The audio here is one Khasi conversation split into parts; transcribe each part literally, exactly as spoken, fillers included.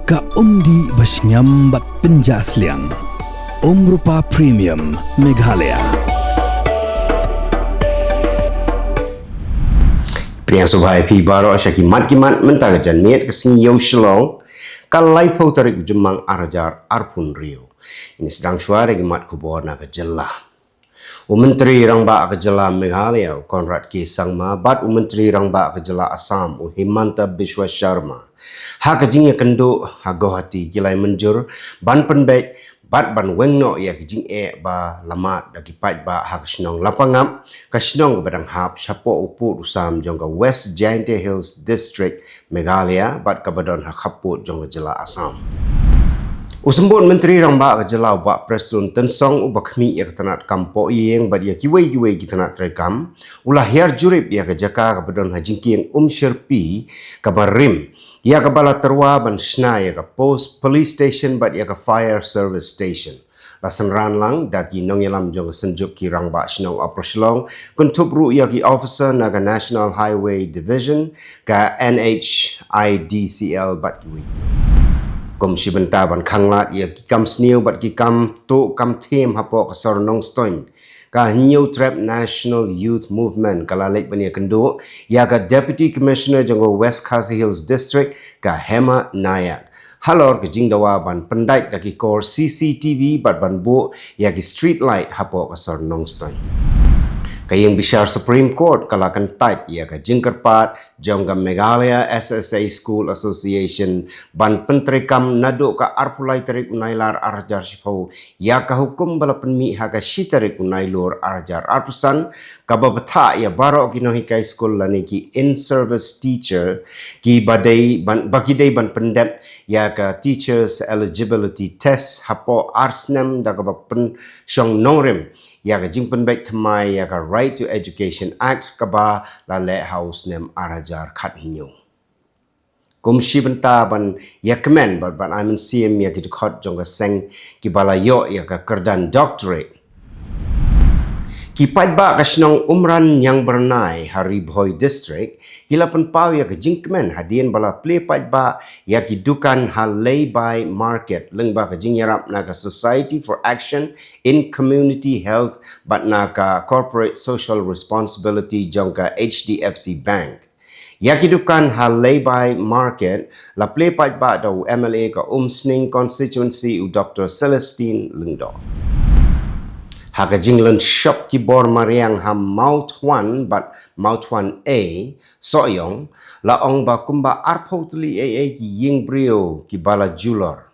Ka umdih ba shngiam bad pynjah sliang. Umrupa Premium Meghalaya. Pdiang sngewbha ïa phi baroh sha ki mat ki mat mynta ka janmiet ka sngi Ïew Shillong, ka laiphew tarik u Jymmang arhajar arphew hynriew. Ngin sdang shuwa da ki mat khubor na ka jylla. U Myntri Rangbah ka jylla Meghalaya u Conrad K Sangma bad u Myntri Rangbah ka jylla Assam u Himanta Biswa Sharma ha ka jingïakynduh ha Guwahati ki la ïa mynjur ban pynbeit bad ban weng noh ïa ka jingeh ba la mad da ki paidbah ha ka shnong Lapangap, ka shnong kaba dang hap shapoh u pud u sam jong ka West Jaintia Hills District, Meghalaya bad kaba don ha khappud jong ka jylla Assam. U Symbud Myntri Rangbah ka jylla u Bah Prestone Tynsong uba khmih ïa ka tnat kam pohïing bad ïa kiwei kiwei ki tnat treikam u la hiar jurip ïa ka jaka kaba don ha jingkieng Umshyrpi kaba rim ïa kaba la tyrwa ban shna ïa ka post police station bad ïa ka fire service station. La synran lang da ki nongïalam jong ka Synjuk ki Rangbah Shnong Upper Shillong, kynthup ruh ïa ki officer na ka National Highway Division, ka N H I D C L bad kiwei kiwei. Kum shi bynta ban khanglad ïa ki kam sniew bad ki kam tuh kam thiem hapoh ka sor Nongstoiñ, ka Hynñiewtrep National Youth Movement ka la leit ban ïakynduh ïa ka Deputy Commissioner jong ka West Khasi Hills District, ka Hema Nayak, halor ka jingdawa ban pyndait da ki kor C C T V bad ban buh ïa ki street light hapoh ka sor Nongstoiñ. Ka ïing bishar Supreme Court ka la kyntait ïa ka jingkyrpad jong ka Meghalaya S S A School Association ban pyntreikam naduh ka arphew lai tarik u Nailar arhajar shiphew ïa ka hukum ba la pynmih ha ka shi tarik u Nailur arhajar arphew san, kaba bthah ïa baroh ki nonghikai skul lane ki in-service teacher kiba dei ban, ba ki dei ban pyndep ïa ka Teachers Eligibility Test hapoh ar snem da kaba pynshong nongrim ïa ka jingpynbeit thymmai ïa ka Right to Education Act kaba la leh ha u snem arhajar khathynñiew. Kum shi bynta ban ïakmen bad ban ai mynsiem ïa ki dkhot jong ka seng kiba la ïoh ïa ka kyrdan doctorate, ki paidbah ka shnong Umran Ñiangbyrnai ha Ri Bhoi District ki la pynpaw ïa ka jingkmen hadien ba la plie paidbah ïa ki dukan ha Lay By Market lyngba ka jingïarap na ka Society for Action in Community Health bad na ka Corporate Social Responsibility jong ka H D F C Bank. Ïa ki dukan ha Lay By Market la plie paidbah da u M L A ka Umsning Constituency u Doctor Celestine Lyngdoh. Ha ka jingleit shop ki bor mariang ha Mawthuan bad Mawthuan A, Sohiong, la ong ba kumba arphew tylli eiei ki ïing briew kiba la julor.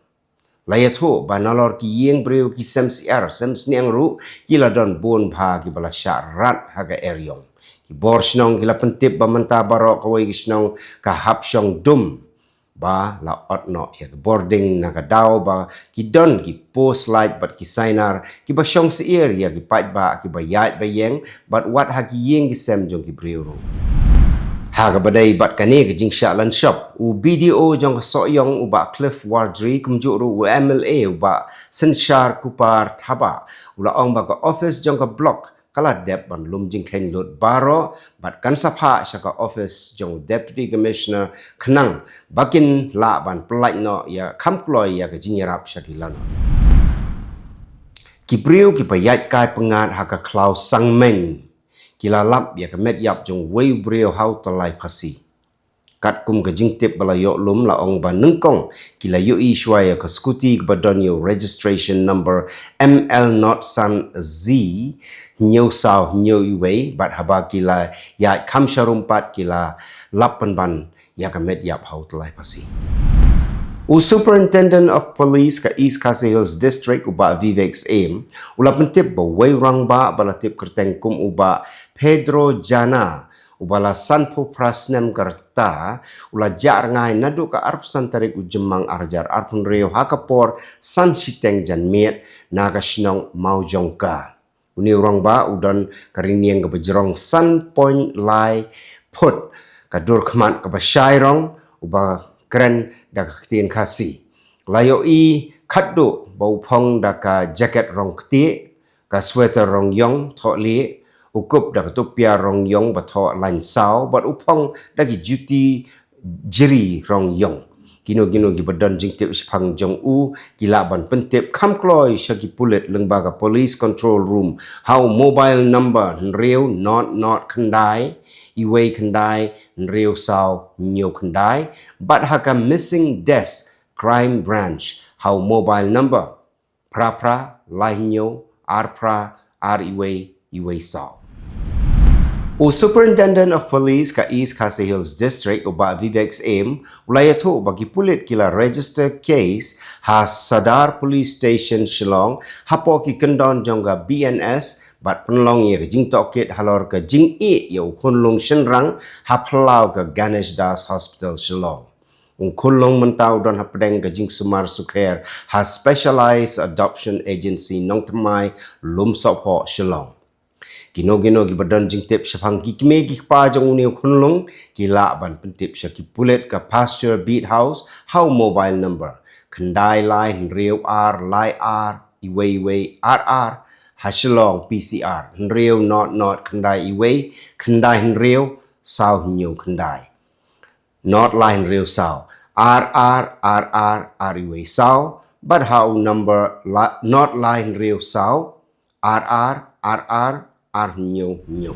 La ïathuh ba nalor ki ïing briew ki sem syiar sem sniang ruh ki la don bun bha kiba la shah rat ha ka eriong. Ki bor shnong ki la pyntip ba mynta baroh kawei ka shnong ka hap shong dum ba la ot noh ïa ka bording na ka daw ba ki don ki post light bad ki sainar kiba shong syiar ïa ki paidbah kiba ïaid ba ïeng bad wat ha ki ïing ki sem jong ki briew ruh. Ha kaba dei bad kane ka jingshah leit shop, u B D O jong ka Sohiong u Bah Cliff Wardry kumjuh ruh u M L A u Bah Synshar Kupar Thabah u la ong ba ka office jong ka block ka la dep ban lum jingkheiñ lut baroh bad kan sa phah sha ka office jong u Deputy Commissioner khnang ba kin lah ban pyllait noh ïa kham kloi ïa ka jingïarap sha ki lanot. Ki briew kiba ïaid kai pyngngad ha ka khlaw Sangmeiñ ki la lap ïa ka met ïap jong uwei u briew ha u tyllai phasi. Katkum ka jingtip ba la ïoh lum la ong ba nyngkong ki la ïohi shuwa ïa ka scooty kaba don ïa u registration number M L not san Z hynñiew saw hynñiew wei bad haba ki la ïaid kham sharum pat ki la lap pynban ïa ka met ïap ha u tyllai phasi. U Superintendent of Police ka East Khasi Hills District u Bah Vivek Syiem u la pyntip ba uwei u rangbah ba la tip kyrteng kum u Bah Pedro Jana uba la sanphew phra snem ka rta u la jah rngai naduh ka arphew san tarik u Jymmang arhajar arphew hynriew ha ka por san shiteng janmiet na ka shnong Mawjongka. Une u rangbah u don ka rynïeng kaba jrong san point lai phut, ka dur khmat kaba shai rong uba kren da ka ktien Khasi. La ïohi khatduh ba u phong da ka jacket rong ktieh, ka sweater rong ïong thoh lieh, u kup da ka tupia rong ïong ba thoh lain saw bad u phong da ki juti jri rong ïong. Kino kino kiba don jingtip shaphang jong u ki lah ban pyntip kham kloi sha ki pulit lyngba ka Police Control Room ha u mobile number hynriew not not khyndai, iwei khyndai, hynriew saw, hynñiew khyndai, bad ha ka Missing Desk Crime Branch ha u mobile number phra phra, lai hynñiew, ar phra, ar iwei, iwei saw. U Superintendent of Police ka East Khasi Hills District, u Bah Vivek Syiem, u la ïathuh ba ki pulit ki la register case ha Sadar Police Station Shillong hapoh ki kyndon jong ka B N S bad pynlong ïa ka jingtohkit halor ka jingïeh ïa u khunlung shynrang ha phyllaw ka Ganesh Das Hospital Shillong. U khunlung mynta u don hapdeng ka jingsumar sukher ha Specialized Adoption Agency Nongthymmai, Lumsohphoh, Shillong. Kino kino kiba don jingtip shaphang ki kmie ki kpa jong une u khunlung ki lah ban pyntip sha ki pulit ka Pasture Beat House ha u mobile number khyndai lai hynriew ar lai ar iwei iwei ar ar, ha Shillong P C R hynriew not not khyndai iwei khyndai hynriew saw hynñiew khyndai, not lai hynriew saw, ar ar ar ar ar iwei saw, bad ha u number la, not lai hynriew saw, ar ar ar ar ar hynñiew hynñiew.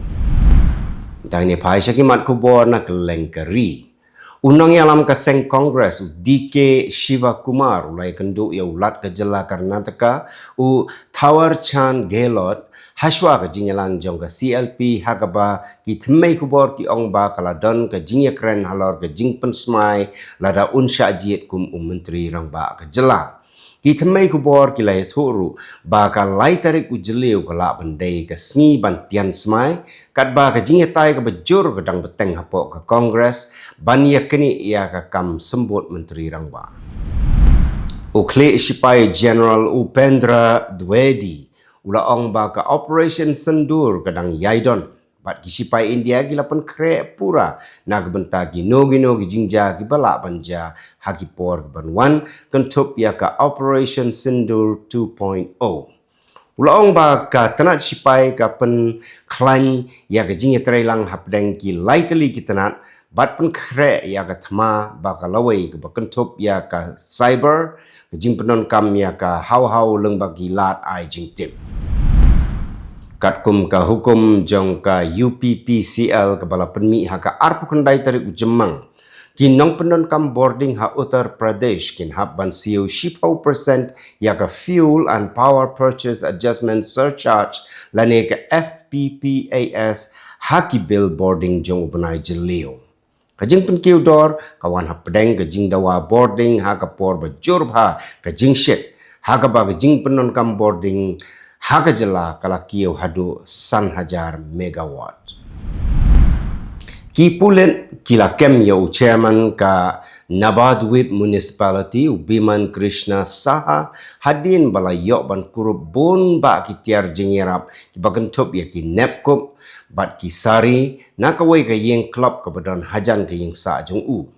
Tang ne phai sha ki mat khubor na kylleng ka ri. U nongïalam ka seng Congress, u D K Shivakumar, u la ïakynduh ïa u Lat ka jylla Karnataka, u Thawar Chand Gehlot, hashwa ka jingïalang jong ka C L P ha kaba ki thymmei khubor ki ong ba ka la don ka jingïakren halor ka jingpynsmai lada un shah jied kum u Myntri Rangbah ka jylla. Ki thymmei khubor ki la ïathuh ruh ba ka lai tarik u Jylliew ka lah ban dei ka sngi ban tian smai, katba ka jingïatai kaba jur ka dang bteng hapoh ka Congress ban ïaknieh ïa ka kam symbud Myntri Rangbah. U khlieh shipai General Upendra Dwivedi u la ong ba ka Operation Sindoor ka dang ïai don bad ki shipai India ki la pynkhreh pura na ka bynta kino kino ki jingjia kiba lah ban jia ha ki por kiban wan, kynthup ïa ka Operation Sindoor two point oh. U la ong ba ka tnat shipai ka pynkhlaiñ ïa ka jingïatreilang hapdeng ki lai tylli ki tnat bad pynkhreh ïa ka thma ba ka lawei kaba kynthup ïa ka cyber, ka jingpyndonkam ïa ka haw haw lyngba ki lad ai jingtip. Katkum ka hukum jong ka U P P C L kaba la pynmih ha ka arphew khyndai tarik u Jymmang, ki nongpyndonkam bording ha Uttar Pradesh kin hap ban siew shiphew percent ïa ka Fuel and Power Purchase Adjustment Surcharge lane ka F P P A S ha ki bill bording jong u bnai Jylliew. Ka jingpynkiew dor ka wan hapdeng ka jingdawa bording ha ka por ba jur bha ka jingshit, ha kaba ka jingpyndonkam bording ha ka jylla ka la kiew haduh san hajar megawatt. Ki pulit ki la kem ïa u chairman ka Navadweep Municipality, u Biman Krishna Saha, hadien ba la ïoh ban kurup bun bah ki tiar jingïarap kiba kynthup ïa ki nepkup bad ki sari na kawei ka ïing club kaba don hajan ka ïing sah jong u.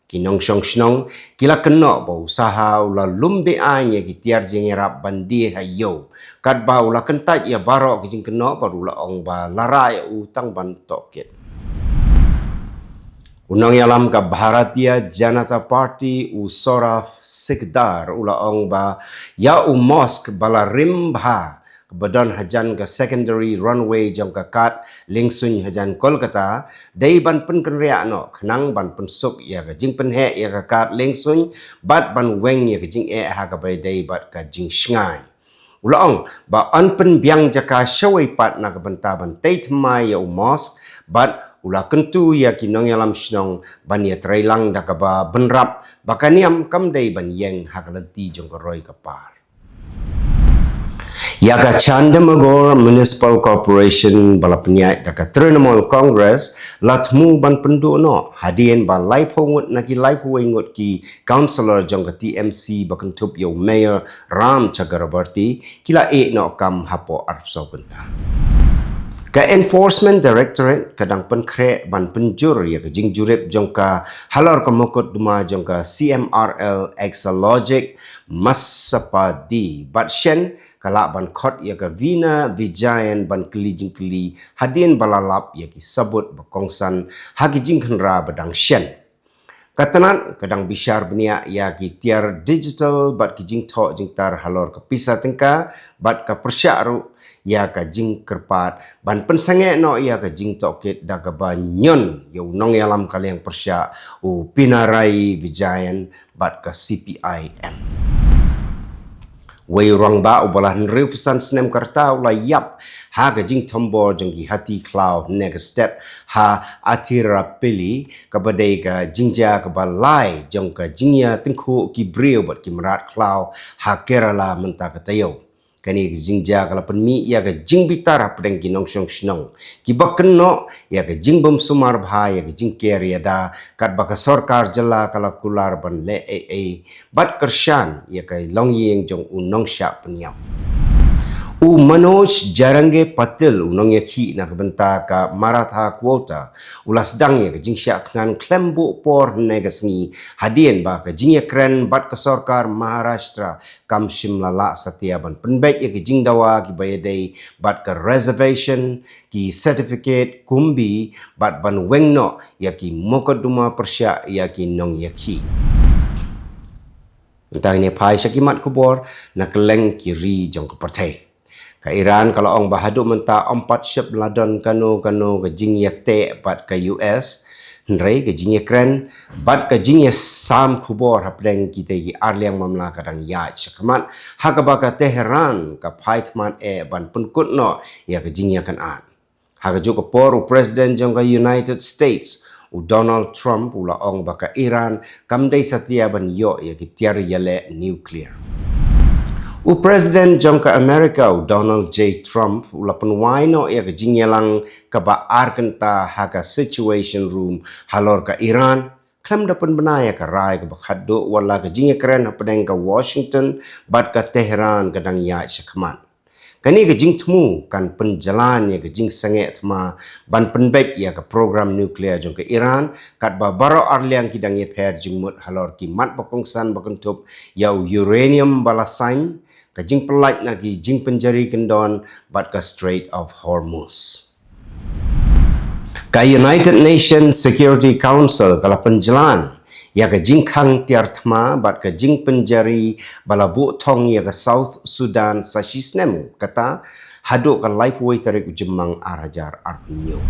Ki nongshong shnong ki la kynnoh ba u Saha u la lum be-aiñ ïa ki tiar jingïarap ban die ha ïew, katba u la kyntait ïa baroh ki jingkynnoh bad u la ong ba la rah ïa u tang ban tohkit. U nongïalam ka Bharatiya Janata Party, u Saurav Sikdar, u la ong ba ïa u mosque ba la rim bha kaba don hajan ka secondary runway jong ka kad liengsuiñ hajan Kolkata dei ban pynkynriah noh khnang ban pynsuk ïa ka jingpynheh ïa ka kad liengsuiñ bad ban weng ïa ka jingeh ha kaba dei bad ka jingshngaiñ. U la ong ba yn pynbiang jaka shawei pat na ka bynta ban tei thymmai ïa u mosque bad u la kyntu ïa ki nongïalam shnong ban ïatreilang da kaba bynrap ba ka niam kam dei ban ïeng ha ka lynti jong ka roi ka par. Ïa ka Chandamagor Municipal Corporation ba la pynïaid da ka Trinamool Congress la thmu ban pynduh noh hadien ba laiphew ngut na ki laiphew wei ngut ki councillor jong ka T M C ba kynthup ïa u Mayor Ram Chakraborty ki la ïeh noh kam hapoh arphew saw kynta. Ka Enforcement Directorate ka dang pynkhreh ban pynjur ïa ka jingjurip jong ka halor ka mukotduma jong ka C M R L Exalogic Massapady bad shen ka lah ban khot ïa ka Veena Vijayan ban kylli jingkylli hadien ba la lap ïa ki sabut ba kongsan ha ki jingkhynra ba dang shen. Ka tnat ka dang bishar bniah ïa ki tiar digital bad ki jingthoh jingtar halor ka pisa tyngka bad ka pyrshah ruh ïa ka jingkyrpad ban pynsangeh noh ïa ka jingtohkit da kaba ñion ïa u nongïalam ka liang pyrshah u Pinarayi Vijayan bad ka C P I M. Wei u rangbah uba la hynriewphew san snem ka rta u la ïap ha ka jingthombor jong ki hati khlaw ne ka stet ha Athirapilli, kaba dei ka jingjia kaba lai jong ka jingïatyngkhuh ki briew bad ki mrad khlaw ha Kerala mynta ka taïew. Kane ka jingjia ka la pynmih ïa ka jingbitar hapdeng ki nongshong shnong, kiba kynnoh ïa ka jingbymsumar bha ïa ka jingker ïada, katba ka sorkar jylla ka la kular ban leh ei ei bad kyrshan ïa ka longïing jong u nongshah pynïap. U Manoj Jarange Patil, u nongïakhih na ka bynta ka Maratha Quota, u la sdang ïa ka jingshah thngan khlem buh por hynne ka sngi, hadien ba ka jingïakren bad ka sorkar Maharashtra kam shym la lah satia ban pynbeit ïa ka jingdawa kiba ïadei bad ka reservation, ki certificate Kumbi bad ban weng noh ïa ki mokotduma pyrshah ïa ki nongïakhih. Mynta ngin ïa phai sha ki mat khubor na kylleng ki ri jong ka pyrthei. Ka Iran ka la ong ba haduh mynta ym pat shym la don kano kano ka jingïateh bad ka U S, hynrei ka jingïakren bad ka jingïasam khubor hapdeng kitei ki arliang mamla ka dang ïaid shakhmat, ha kaba ka Tehran ka phai khmat eh ban pynkut noh ïa ka jingïakynad. Ha kajuh ka por, u President jong ka United States, u Donald Trump, u la ong ba ka Iran kam dei satia ban ïoh ïa ki tiar ïaleh nuclear. U President jong ka America, u Donald J Trump, u la pynwai noh ïa ka jingïalang kaba ar kynta ha ka Situation Room halor ka Iran, khlem da pynbna ïa ka rai kaba khatduh wat la ka jingïakren hapdeng ka Washington bad ka Tehran ka dang ïaid shakhmat. Kane ka jingthmu kan pynjlan ïa ka jingsangeh thma ban pynbeit ïa ka program nuclear jong ka Iran, katba baroh arliang ki dang ïapher jingmut halor ki mat ba kongsan ba kynthup ïa u uranium ba la saiñ, ka jingpyllait na ki jingpynjari kyndon bad ka Strait of Hormuz. Ka United Nations Security Council ka la pynjlan ïa ka jingkhang tiar thma bad ka jingpynjari ba la buh thong ïa ka South Sudan sa shi snem kata, haduh ka laiphew wei tarik u Jymmang ar hajar arphew hynñiew.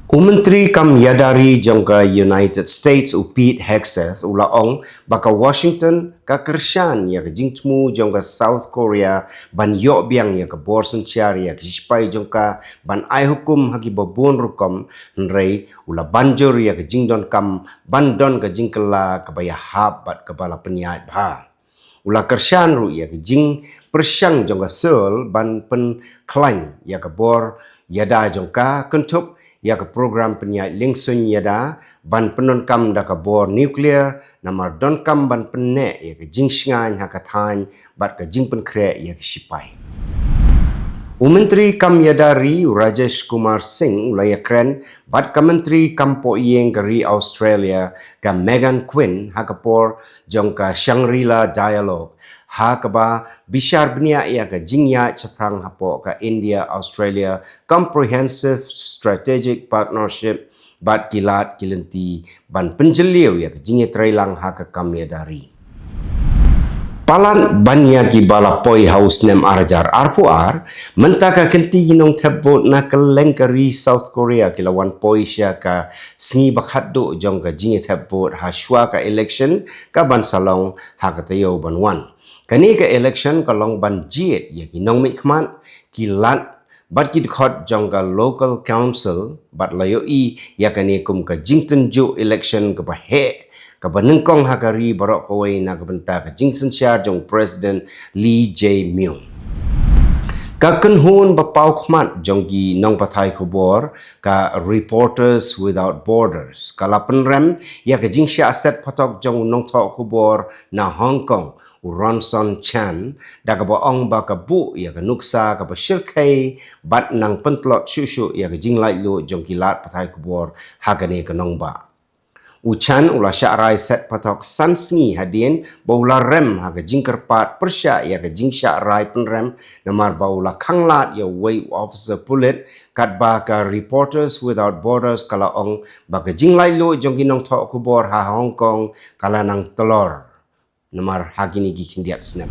U Myntri Kam Ïada Ri jong ka United States, u Pete Hegseth, u la ong ba ka Washington ka kyrshan ïa ka jingthmu jong ka South Korea ban ïoh biang ïa ka bor synshar ïa ki shipai jong ka ban ai hukum ha kiba bun rukom, hynrei u la ban jur ïa ka jingdonkam ban don ka jingkylla kaba ïahap bad kaba la pynïaid bha. U la kyrshan ruh ïa ka jingpyrshang jong ka Seoul ban pynkhlaiñ ïa ka bor ïada jong ka, kynthup ïa ka program pynïaid liengsuiñ ïada ban pyndonkam da ka bor nuclear, namar donkam ban pynneh ïa ka jingshngaiñ ha ka thaiñ bad ka jingpynkhreh ïa ka shipai. U Myntri Kam Ïada Ri, u Rajesh Kumar Singh, u la ïakren bad ka Myntri Kam Pohïing ka ri Australia, ka Meghan Quinn, ha ka por jong ka Shangri-La Dialogue, ha kaba bishar bniah ïa ka jingïaid shaphrang hapoh ka India Australia Comprehensive Strategic Partnership bad ki lad ki lynti ban pynjylliew ïa ka jingïatreilang ha ka kam ïada ri. Palat ban ïa kiba la poi ha u snem ar hajar arphew ar, mynta ka kynti ki nongthep vote na kylleng ka ri South Korea ki la wan poi sha ka sngi ba khatduh jong ka jingïathep vote ha shuwa ka election ka ban sa long ha ka taïew ban wan. Kane ka election ka long ban jied ïa ki nongmihkhmat, ki lad bad ki dkhot jong ka local council, bad la ïohi ïa kane kum ka jingtynjuh election kaba heh, kaba nyngkong ha ka ri baroh kawei na ka bynta ka jingsynshar jong President Lee Jae-myung. Ka kynhun ba paw khmat jong ki nongpathai khubor, ka Reporters Without Borders, ka la pynrem ïa ka jingshah set patok jong u nongthoh khubor na Hong Kong, u Ronson Chan, da kaba ong ba ka buh ïa ka nuksa kaba shyrkhei bad nang pyntlot shuh shuh ïa ka jinglaitluid jong ki lad pathai khubor ha kane ka nongbah. U Chan u la shah rai set patok san sngi hadien ba u la rem ha ka jingkyrpad pyrshah ïa ka jingshah rai pynrem, namar ba u la khanglad ïa uwei u officer pulit, katba ka Reporters Without Borders ka la ong ba ka jinglaitluid jong ki nongthoh khubor ha Hong Kong ka la nang tlor namar ha kine ki khyndiat snem.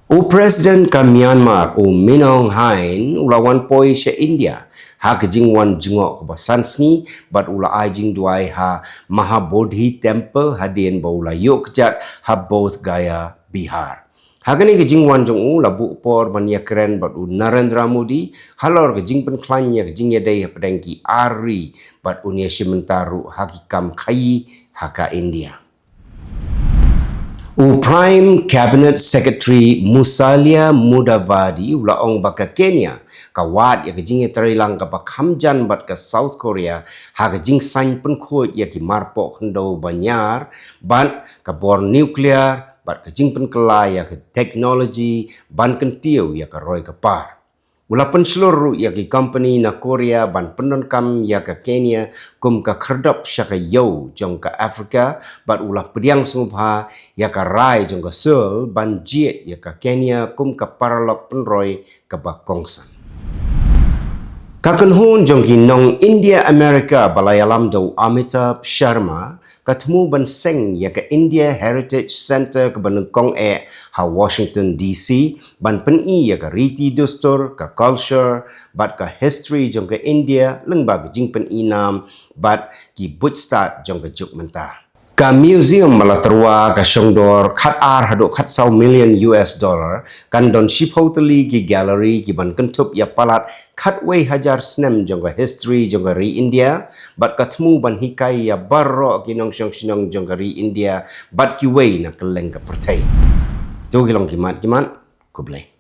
U President ka Myanmar, u Min Aung Hlaing, u la wan poi sha India ha ka jingwan jngoh kaba san sngi, bad u la ai jingduwai ha Mahabodhi Temple hadien ba u la ïoh kjat ha Bodh Gaya, Bihar. Ha kane ka jingwan jong u la buh por ban ïakren bad u Narendra Modi halor ka jingpynkhlaiñ ïa ka jingïadei hapdeng ki ar ri, bad un ïashim bynta ruh ha ki kam khaïi ha ka India. U Prime Cabinet Secretary Musalia Mudavadi u la ong ba ka Kenya ka wad ïa ka jingïatreilang kaba kham jan bad ka South Korea ha ka jingsaiñ pynkhuid ïa ki marpoh khyndew ba ñiar, bad ka bor nuclear, bad ka jingpynkylla ïa ka technology ban kyntiew ïa ka roi ka par. U la pynshlur ruh ïa ki kompani na Korea ban pyndonkam ïa ka Kenya kum ka khyrdop sha ka ïew jong ka Afrika, bad u la pdiang sngewbha ïa ka rai jong ka Seoul ban jied ïa ka Kenya kum ka paralok pynroi kaba kongsan. Ka kynhun jong ki nong India America ba la ïalam da u Amitabh Sharma ka thmu ban seng ïa ka India Heritage Center kaba nyngkong eh ha Washington D C, ban pyni ïa ka riti dustur, ka culture, bad ka history jong ka India, lyngba ka jingpyni nam bad ki buit stad jong ka juk mynta. Ka museum ba la tyrwa ka shongdor khatar haduh khatsaw million U S dollar, kan don shiphew tylli ki gallery ki ban kynthup ïa palat khatwei hajar snem jong ka history jong ka ri India, bad ka thmu ban hikai ïa baroh ki nongshong shnong jong ka ri India bad kiwei na kylleng ka pyrthei. To ki long ki mat ki mat, khublei.